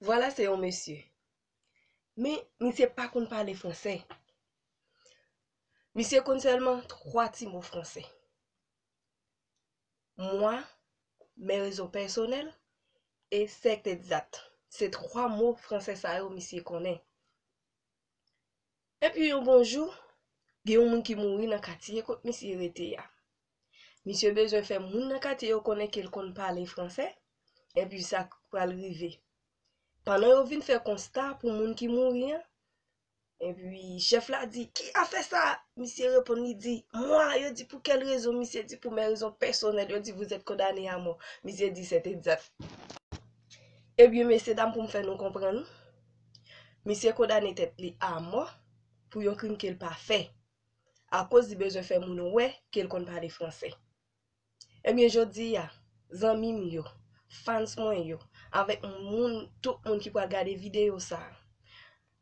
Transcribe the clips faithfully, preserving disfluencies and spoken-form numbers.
Vwala, se yon mesye. Men, misye pa konn pale fransè. Misye konn sèlman twa ti mo fransè. Moi, mes raisons personnelles e c'est exact. Se twa mo fransè sa yo misye konnen. Epi yon bon jou, gen yon moun ki mouri nan katye kot misye rete a. Misye bezwen fè moun nan katye yo konnen ke l konn pale fransè, epi sa k pral rive. Pandan yo vin fè konsta pou moun ki mouri an, epi chèf la di, "Ki a fè sa?" Misye reponn, li di, "Mwa." Yo di, "Pou kèl rezon?" Misye di, "Pou mè rezon pèsonèl." Yo di, "Vous êtes condamné à mort." Misye di, "C'est exact." Ebyen, mesye dam, pou m fè nou konprann, misye kondane tèt li a mò pou yon krim ke l pa fè, akoz li bezwen fè moun wè ke l konn pale fransè. Ebyen, jodi a, zanmi m yo, fans mwen yo, avèk moun, tout moun ki pral gade videyo sa a,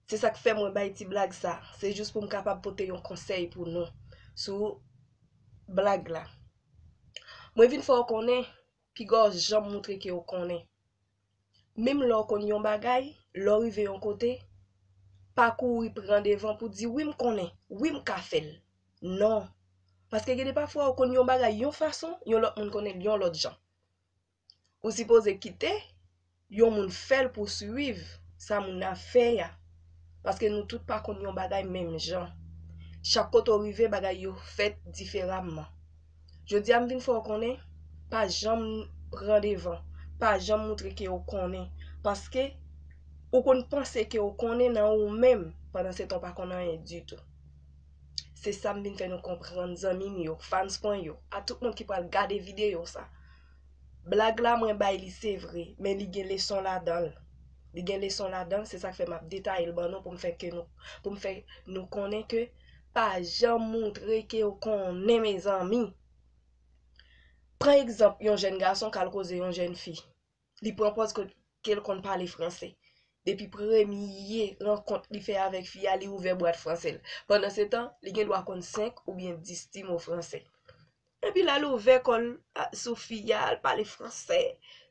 se sa k fè mwen bay ti blag sa a. Se jis pou m kapab pote yon konsèy pou nou sou blag la. Mwen vin fè w konnen, piga w janm montre ke w konnen. Menm lè w konn yon bagay, lè w rive yon kote, pa kouri pran devan pou di, "Wi, m konnen, wi, m ka fè l." Non. Paske gen de pafwa, w konn yon bagay yon fason, yon lòt moun konnen l yon lòt jan. Ou sipoze kite yon moun fè l pou w swiv sa moun nan ap fè a. Paske nou tout pa konn yon bagay menm jan. Chak kote w rive, bagay yo fèt diferaman. Jodi a, m vin fè w konnen, pa janm pran devan, pa janm montre ke w konnen. Paske ou konn panse ke w konnen nan ou menm, pandan se tan w pa konn anyen ditou. Se sa m vin fè nou konprann, zanmi m yo, fans mwen yo, a tout moun ki pral gade videyo sa. Blag la, mwen bay li, se vre, men li gen leson ladan l. Li gen leson ladan l, se sa k fè m ap detaye l ban nou pou m fè ke nou, pou m fè nou konnen ke pa janm montre ke w konnen, mezanmi. Pran egzanp yon jèn gason k al koze yon jèn fi. Li pran pòz ke, ke l konn pale fransè. Depi premye rankont li fè avèk fi a, li ouvè bwat fransè l. Pandan se tan, li gen dwa konn senk oubyen dis ti mo fransè. Epi l al ouvè kò l a, sou fi a, al pale fransè.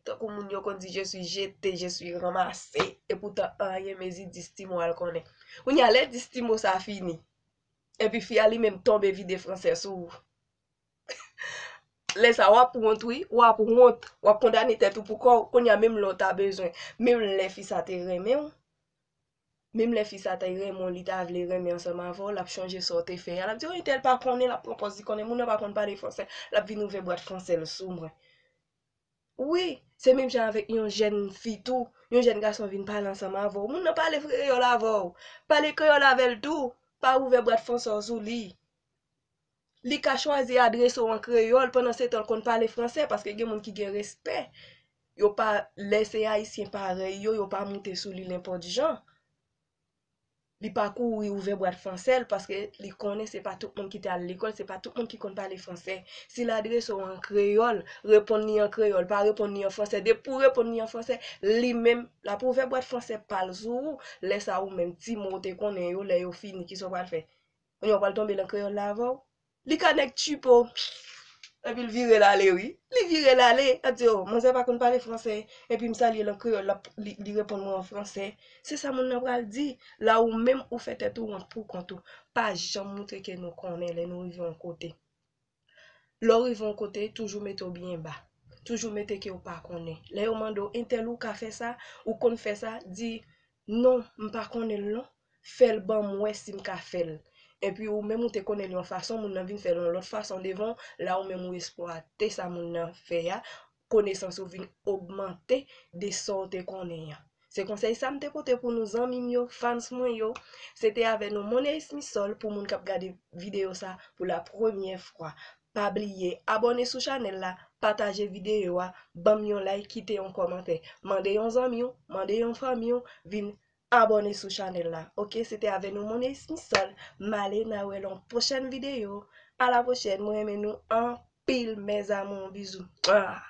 Tankou moun yo konn di, "Je suis jeté, je suis ramassé." Epoutan, anyen mezi dis ti mo a l konnen. Kounye a, lè dis ti mo sa fini, epi fi a li menm tonbe vide fransè sou ou. Lè sa w ap wont, wi, w ap wont. W ap kondane tèt ou pou kò w. Kounye a, menm lè w ta bezwen, menm lè fi sa te renmen w, menm lè fi sa te renmen w, li ta vle renmen ansanm avè w, l ap chonje sa w te fè a. L ap di, "O, entèl pa konnen," l ap pran pòz li konnen. Moun nan pa konn pale fransè, l ap vin ouvè bwat fransè l sou mwen. Wi, se menm jan avèk yon jèn fi tou, yon jèn gason vin pale ansanm avè w. Moun nan pale kreyòl avè w. Pale kreyòl avè l tou, pa ouvè bwat fransè w sou li. Li ka chwazi adrese w an kreyòl, pandan se tan l konn pale fransè, paske gen moun ki gen respè. Yo pa, lè se ayisyen parèy yo, yo pa moute sou li nenpòt jan. Li pa kouri ouvè bwat fransè l, paske li konnen se pa tout moun ki te al lekòl, se pa tout moun ki konn pale fransè. Si l adrese w an kreyòl, reponn li an kreyòl, pa reponn li an fransè. Depi w reponn li an fransè, li menm, l ap ouvè bwat fransè pa l sou ou. Lè sa a, ou menm, ti mo w te konnen yo, lè yo fini, kisa w pral fè? Kounye a, w pral tonbe nan kreyòl la avè w? Li ka nèk tchipo. Epi l vire l ale, wi. Li vire l ale. L ap di, "O, manzè pa konn pale fransè." Epi m salye l an kreyòl, l ap, li, li reponn mwen an fransè. Se sa moun nan pral di. La ou menm ou fè tèt ou wont pou kont ou. Pa janm montre ke nou konnen lè nou rive yon kote. Lè w rive yon kote, toujou mete w byen ba. Toujou mete ke w pa konnen. Lè yo mande w, "Entèl ou ka fè sa? Ou konn fè sa?" Di, "Non, m pa konnen l non." Fè l ban m wè si m ka fè l. Epi ou menm ou te konnen l yon fason, moun nan vin fè l yon lòt fason devan w, la ou menm ou eksplwate sa moun nan fè a, konesans ou vin ogmante de sa w te konnen an. Se konsèy sa m te pote pou nou, zanmi m yo, fans mwen yo. Se te avè nou Money Is Misol pou moun k ap gade videyo sa pou la premyè fwa. Pa bliye abòne sou chanèl la, pataje videyo a, ban m yon like, kite yon kòmantè. Mande yon zanmi w, mande yon fanmi w, vin abòne sou chanèl la. Oke, se te avè nou Money Is Misol. M ale, n a wè nan yon pwochèn videyo. A la pwochèn, mwen renmen nou anpil, mes amours, bizou. Ah!